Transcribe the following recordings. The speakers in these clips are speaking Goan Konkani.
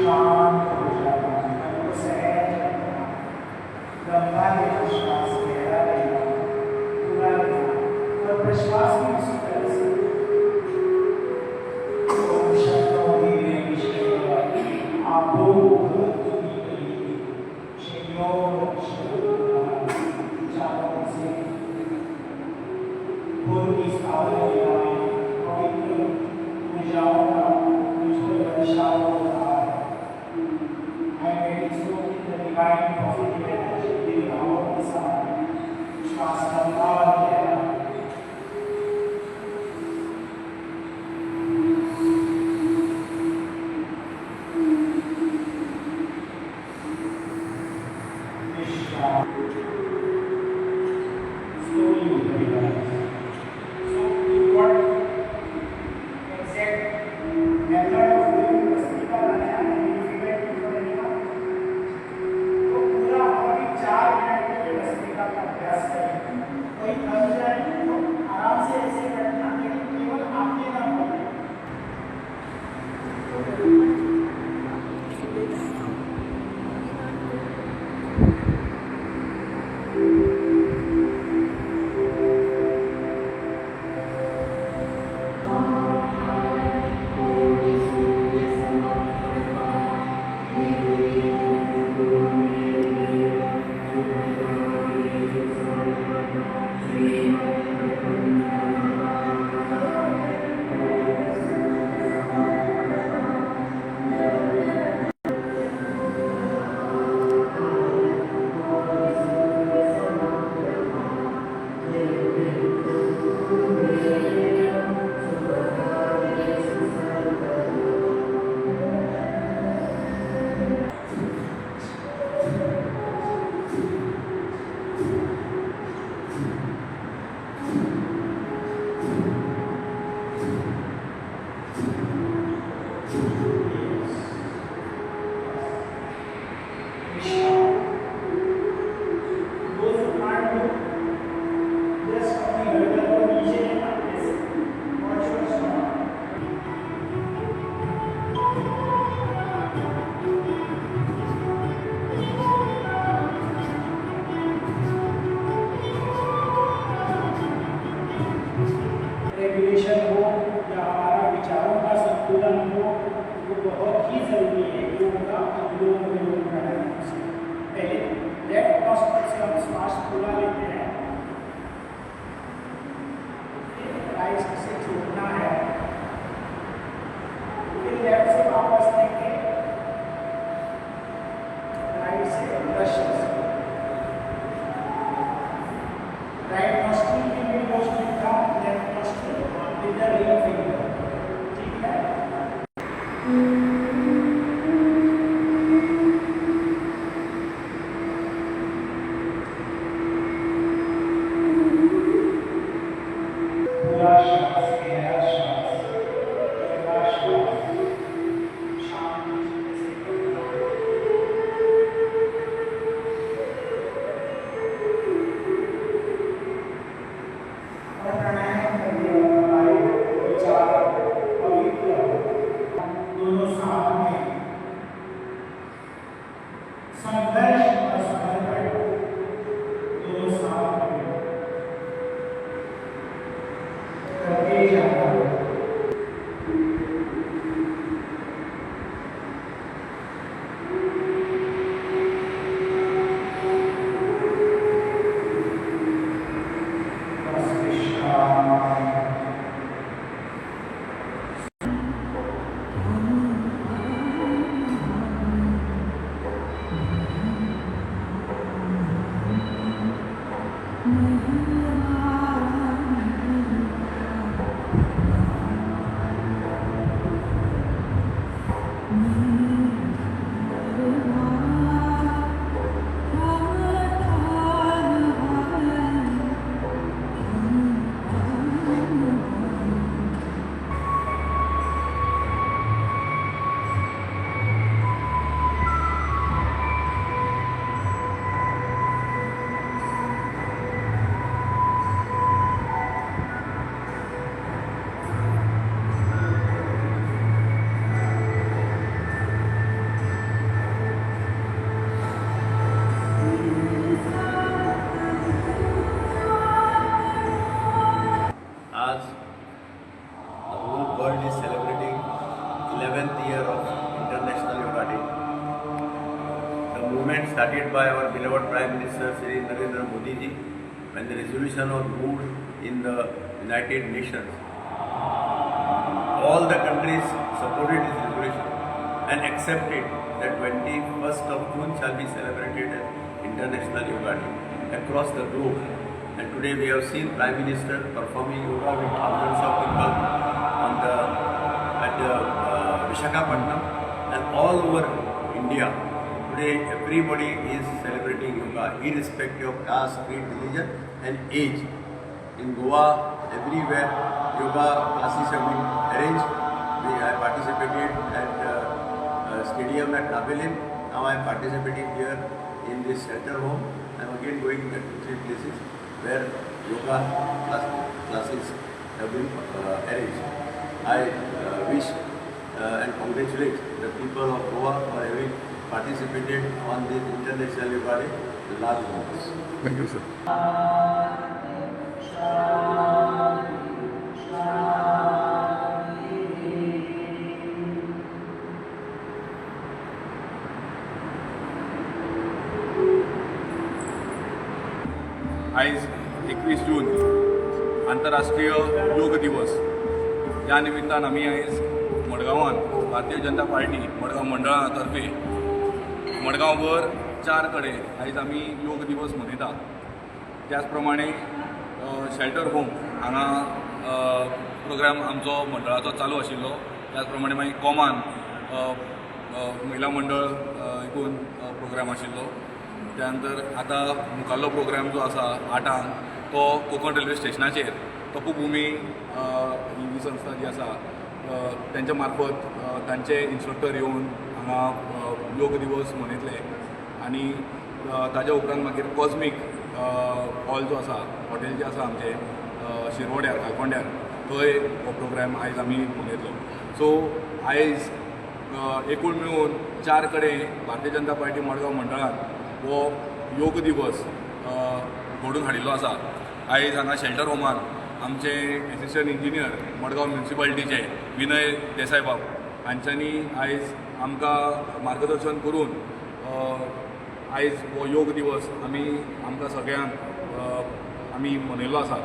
शांत हो जाना, मन को सहज रखना, लंबा लेना श्वास, गहरा लेना, पूरा लेना और प्रश्वास भी उसी तरह से। ओम शं आपो से पूर्व की इस पावन वेला में पवित्र ऊर्जाओं का मुझ पर वर्षाव हो रहा है। I am getting soaked in the divine positive energy. दिव्य भावों के साथ श्वास लंबा और गहरा। विश्राम। Slowly open your eyes. So you got exact method of doing Bhastrika pranayama. Any difficulty for anyone? तो पूरा हम अभी 4 मिनट के लिए भस्त्रिका का अभ्यास करेंगे। कोई थक जाए तो आराम से ऐसे बैठना, लेकिन केवल आंखें ना खोलें। Yes. Vishram. Those who can't do, just अपनी गर्दन को नीचे लेना ऐसे। Watch your stomach. Regulation हो या हमारा विचारों का संतुलन हो, वो बहुत ही ज़रूरी है योग का अनुलोम विलोम प्राणायाम से। पहले लेफ्ट नॉस्ट्रल से हम श्वास पूरा लेते हैं, फिर राइट से छोड़ना है, फिर लेफ्ट से वापस लेंगे, राइट से प्रश्वास। Right nostril will be closed with thumb, left nostril with the ring finger. ठीक है? पूरा श्वास, गहरा श्वास, लंबा श्वास, शांत चित्त से करना। और प्राणायाम करते वक्त हमारे विचार पवित्र हो, दोनों साथ में, संघर्ष और समर्पण दोनों साथ में करते जाना। बस विश्राम। movement started by our beloved Prime Minister Shri Narendra Modi ji when the resolution was moved in the United Nations. All the countries supported this resolution and accepted that 21st of June shall be celebrated as International Yoga Day across the globe. And today we have seen Prime Minister performing yoga with thousands of people on the at the Vishakhapatnam and all over India. Today everybody is celebrating yoga irrespective of caste, creed, religion and age. In Goa, everywhere yoga classes have been arranged. We have participated at stadium at Navelim. Now I am participating here in this shelter home. I am again going to 2-3 places where yoga classes have been arranged. I wish and congratulate the people of Goa for having participated on this International Yoga Day in large numbers. Thank you, sir. आयज 21 जून आंतरराष्ट्रीय योग दिवस. ह्या निमित्तान आमी आयज मडगांवान भारतीय जनता पार्टी मडगांव मंडळा तर्फे मडगांवभर 4 कडेन आयज आमी योग दिवस मनयता. त्याच प्रमाणे शेल्टर होम हांगा प्रोग्राम आमचो मंडळाचो चालू आशिल्लो. त्याच प्रमाणे मागीर कॉमान महिला मंडळ एकूण प्रोग्राम आशिल्लो. त्यानंतर आतां मुखाल्लो प्रोग्राम जो आसा 8 तो कोंकण रेल्वे स्टेशनाचेर तपोभुमी ही संस्था जी आसा तेंच्या मार्फत तांचे इन्स्ट्रक्टर येवन हांगा योग दिवस मनयतले. आनी ताज्या उपरांत मागीर कॉस्मीक हॉल जो आसा, हॉटेल जें आसा आमचें शिरवड्यार काळकोंड्यार, थंय हो प्रोग्राम आयज आमी मनयतलो. सो आयज एकूण मेळून 4 कडेन भारतीय जनता पार्टी मडगांव मंडळान हो योग दिवस घडोवन हाडिल्लो आसा. आयज हांगा शेल्टर होमान आमचे एसिस्टंट इंजिनियर मडगांव म्युनिसिपालिटीचे विनय देसाय बाब हांच्यांनी आयज आमकां मार्गदर्शन करून आयज हो योग दिवस आमी आमकां सगळ्यांक आमी मनयल्लो आसा.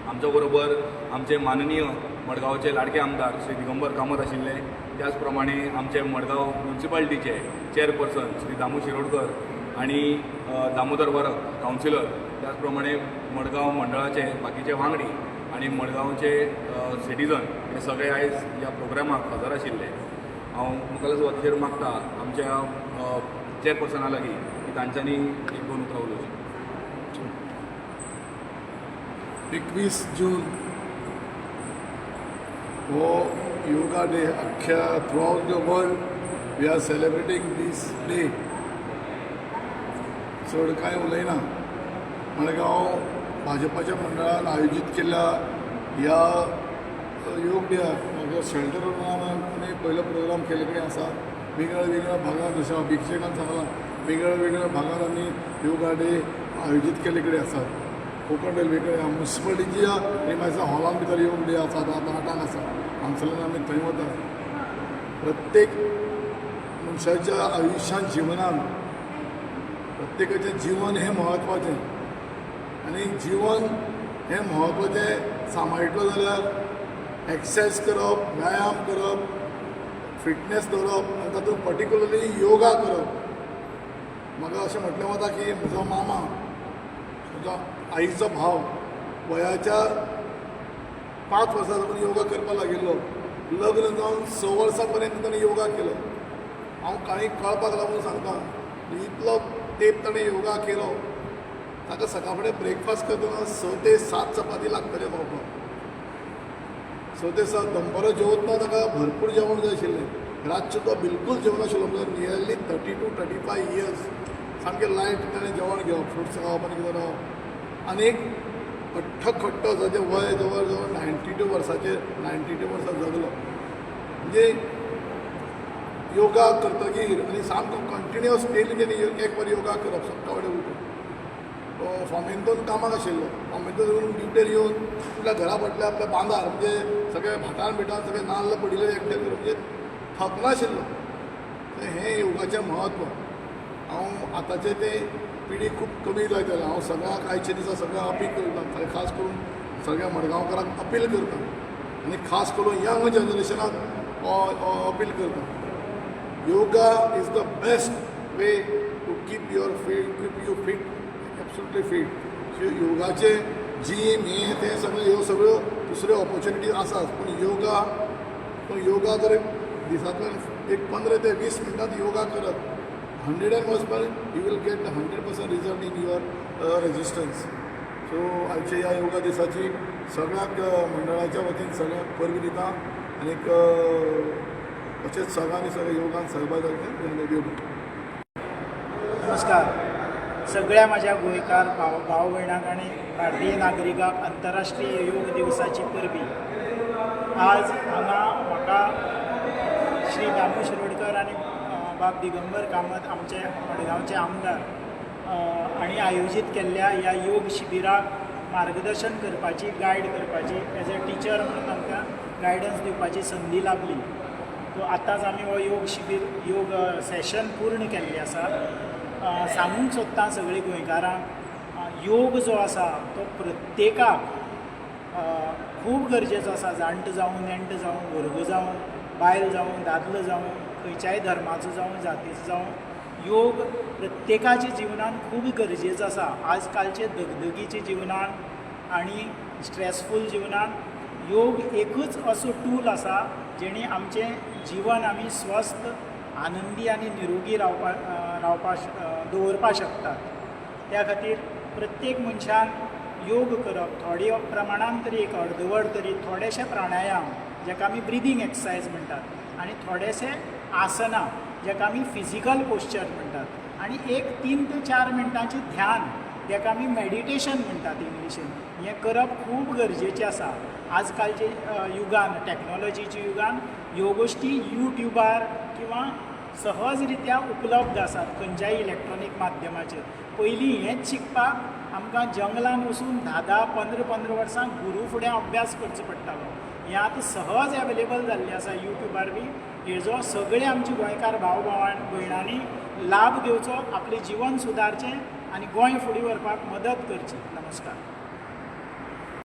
आमच्या बरोबर आमचे माननीय मडगांवचे लाडके आमदार श्री दिगंबर कामत आशिल्ले. त्याच प्रमाणे आमचे मडगांव म्युनिसिपालिटीचे चेअरपर्सन श्री दामू शिरोडकर आनी दामोदर वरक कावन्सिलर, त्याच प्रमाणे मडगांव मंडळाचे बाकीचे वांगडी आनी मडगांवचे सिटीजन हे सगळे आयज ह्या प्रोग्रामाक हजर आशिल्ले. हांव मुखाल्ल्या सुवातेचेर मागता आमच्या चेअरपर्सना लागीं की तांच्यांनी 1-2 उतरां उलोवचीं. 21 जून हो योगा डे. अख्ख्या throughout the world we are celebrating this day. चड कांय उलयना. मडगांव भाजपाच्या मंडळान आयोजीत केल्ल्या ह्या योग डेयाक म्हाका शेल्टर आमी पयलो प्रोग्राम केल्ले कडेन आसा. वेगळ्या वेगळ्या भागान, जशें अभिषेकान सांगलां, वेगळ्या वेगळ्या भागान आमी योगा डे आयोजीत केल्ले कडेन आसात. कोंकण रेल्वे कडेन म्युनिसिपालिटीच्या प्रिमायसा हॉलान भितर योग डे आसा. आतां 8 आसा, हांगसरल्यान आमी थंय वता. प्रत्येक मनशाच्या आयुश्यांत, जिवनान प्रत्येकाचें जिवन हें म्हत्वाचें आनी जिवन हें म्हत्वाचें सांबाळटलो जाल्यार एक्सरसायज करप, व्यायाम करप, फिटनेस दवरप आनी तातूंत पर्टिकुलरली योगा करप. म्हाका अशें म्हटलें वता की म्हजो मामा, म्हजो आईचो भाव, वयाच्या 5 वर्सां साकून योगा करपाक लागिल्लो. लग्न जावन 6 वर्सां पर्यंत ताणें योगा केलो. हांव कांय कळपाक लागून सांगता, इतलो तेंप ताणें योगा केलो. ताका सकाळ फुडें ब्रेकफास्ट करतना 6 ते 7 चपाती लागताल्यो खावपाक. 6 ते 7 दनपारां जेवतना ताका भरपूर जेवण जाय आशिल्लें. रातचें तो बिलकूल जेवनाशिल्लो. म्हणजे नियरली 32-35 इयर्स सामकें लायट ताणें जेवण घेवप, फ्रुट्स खावप आनी कितें रावप. आनी एक अठ्ठखट्टो जाचें वय जवळ जवळ 92 वर्साचेर, 92 वर्सां जगलो. म्हणजे योगा करतकीर आनी सामको कंटिन्युअस डेली तेणी एक वर योगा करप सकाळ फुडें उठून. फार्मिंतून कामाक आशिल्लो. फार्मिंतून ड्युटेर येवन आपल्या घरा फाटल्या आपल्या बांदार, म्हणजे सगळे भाटान बिटान सगळे नाल्ल पडिल्ले एकठांय करून, म्हणजे थकनाशिल्लो. हें योगाचें म्हत्व. हांव आतांचे ते पिढी खूब कमी जायत जाल्या. हांव सगळ्यांक आयच्या दिसा सगळ्यांक अपील करता, खास करून सगळ्या मडगांवकारांक अपील करता आनी खास करून यंग जनरेशनाक अपील करता. Yoga is the best way to keep your fit, keep you fit, absolutely fit. So योगाचे जीम हे ते सगळे ह्यो सगळ्यो दुसऱ्यो ऑपॉर्च्युनिटीज आसात, पूण योगा जर दिसांतल्यान एक 15 ते 20 मिनटां योगा करत, 101%, you will get 100% result in your resistance. So आयच्या ह्या योगा दिसाची सगळ्यांक मंडळाच्या वतीन सगळ्यांक परबीं दिता आनीक तशेंच सगळ्यांनी सगळ्या योगान सहभाग जावचें. देव बरें. नमस्कार सगळ्या माझ्या गोंयकार भाव भाव भयणांक आनी भारतीय नागरिकांक आंतरराष्ट्रीय योग दिवसाची परबी. आज हांगा म्हाका श्री दामू शिरोडकर आनी बाब दिगंबर कामत, आमचे मडगांवचे आमदार हांणी आयोजीत केल्ल्या ह्या योग शिबिराक मार्गदर्शन करपाची, गायड करपाची, एज अ टिचर म्हणून आमकां गायडन्स दिवपाची संदी लाभली. सो आतांच आमी हो योग शिबीर, योग सेशन पूर्ण केल्लें आसा. सांगूंक सोदता सगळीं गोंयकारांक, योग जो आसा तो प्रत्येकाक खूब गरजेचो आसा. जाणटो जावं, नेणटो जावं, भुरगो जावं, बायल जावं, दादलो जावं, खंयच्याय धर्माचो जावं, जातीचो जावं, योग प्रत्येकाच्या जिवनान खूब गरजेचो आसा. आज कालचे दगदगीच्या जिवनान आनी स्ट्रेसफूल जिवनान योग एकूच असो टूल आसा जेणे आमचें जिवन आमी स्वस्थ, आनंदी आनी निरोगी रावपा दवरपाक शकतात. त्या खातीर प्रत्येक मनशान योग करप, थोडे प्रमाणान तरी, एक अर्दवर तरी, थोडेशे प्राणायाम जाका आमी ब्रिदींग एक्सरसायज म्हणटात आनी थोडेशे आसनां जाका आमी फिजिकल पोश्चर म्हणटात आनी एक 3 ते 4 मिनटांचें ध्यान जाका आमी मॅडिटेशन म्हणटात इंग्लिशीन, हें करप खूब गरजेचें आसा. आज कालचे युगान, टॅक्नोलॉजीच्या युगान ह्यो गोश्टी युट्युबार किंवां सहज रित्या उपलब्ध आसात खंयच्याय इलेक्ट्रोनीक माध्यमाचेर. पयलीं हेंच शिकपाक आमकां जंगलान वचून धा धा पंदरा पंदरा वर्सां गुरू फुडें अभ्यास करचो पडटालो. हें आतां सहज एवेलेबल जाल्लें आसा युट्युबार बी. हेजो सगळे आमचे गोंयकार भाव भयणांनी लाभ घेवचो, आपलें जिवन सुदारचें आनी गोंय फुडें व्हरपाक मदत करची. नमस्कार.